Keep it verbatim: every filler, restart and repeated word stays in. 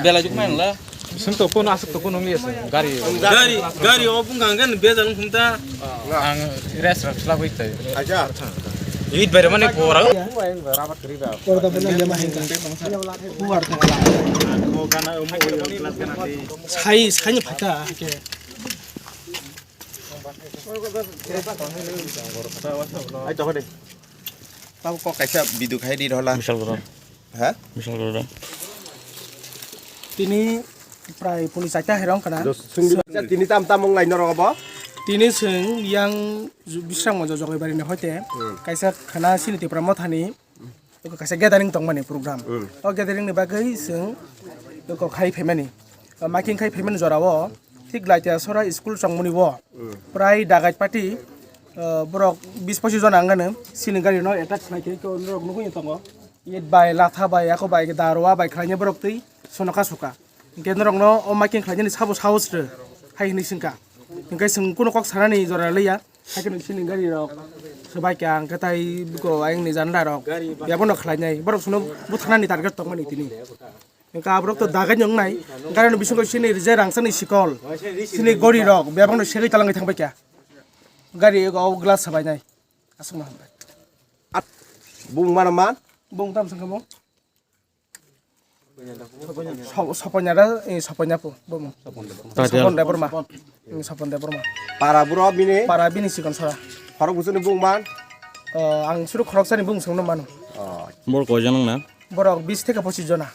Bela juk main la. Bising to kono asuk to kono ngi asa. Gari. Gari, gari o bung gangan bela nung kumta. Ang rest rest la bui tai. Aja. It bare mane pora. Sai, sai ni phaka. Ai to de. Tabo kok kaisa video khai di rola. Misal goro. Ha? Misal goro. Tini prai puni chaita herong kana. Tini tam tam wng lai norok obo. Tini seng yang bisrang mojo jogoi bari ni hoite. Hmm. Kaisa khana sini Tipra mothani. Eko kaisa gathering tongmani program. Hmm. O gathering ni bagwi seng eko khai phaimani. O making khai phaimani jorao thik Laitiasora school chongmani bo. Hmm. Prai dagai party, eh, borok bis pochis jona wngano sini gari no attack khlai khe norok nugwi tongo. It bai, latha bai, ako bai, daruwa bai khlainai borok twi sonoka suka. Hinkhe norokno o making khlainani sabo sahos rw hai hinwi swngkha. Hinkhe chwng kunu kok sanani jora liya. Haikhe nwng sini gari rok swbai kha, hinkhe tai biko ayang ni janda rok. Yabo no khlainai. Borok sono butharnani target tongmani tini. Hinkhe aborok to dagai nwngnai. Gari no bisingo sini rije rangchakni sikol. Sini gori rok. Yabo no segwi talangwi thangbai kha. Gari o glass swbainai. Aswkno hambai. At, bung mana man? Bung tam sangkha mo? Sop-, Soponyara, eh, Soponya po, bo mo. Tatel. Sopon Debbarma. Eh, Sopon Debbarma. Para buro bini? Para bini sikon sora. Khorok busuni bung man? Eh, ang suru khoroksani bung songno mano. Oh. Bor koijon wngna? Borok bis theke pochis jona.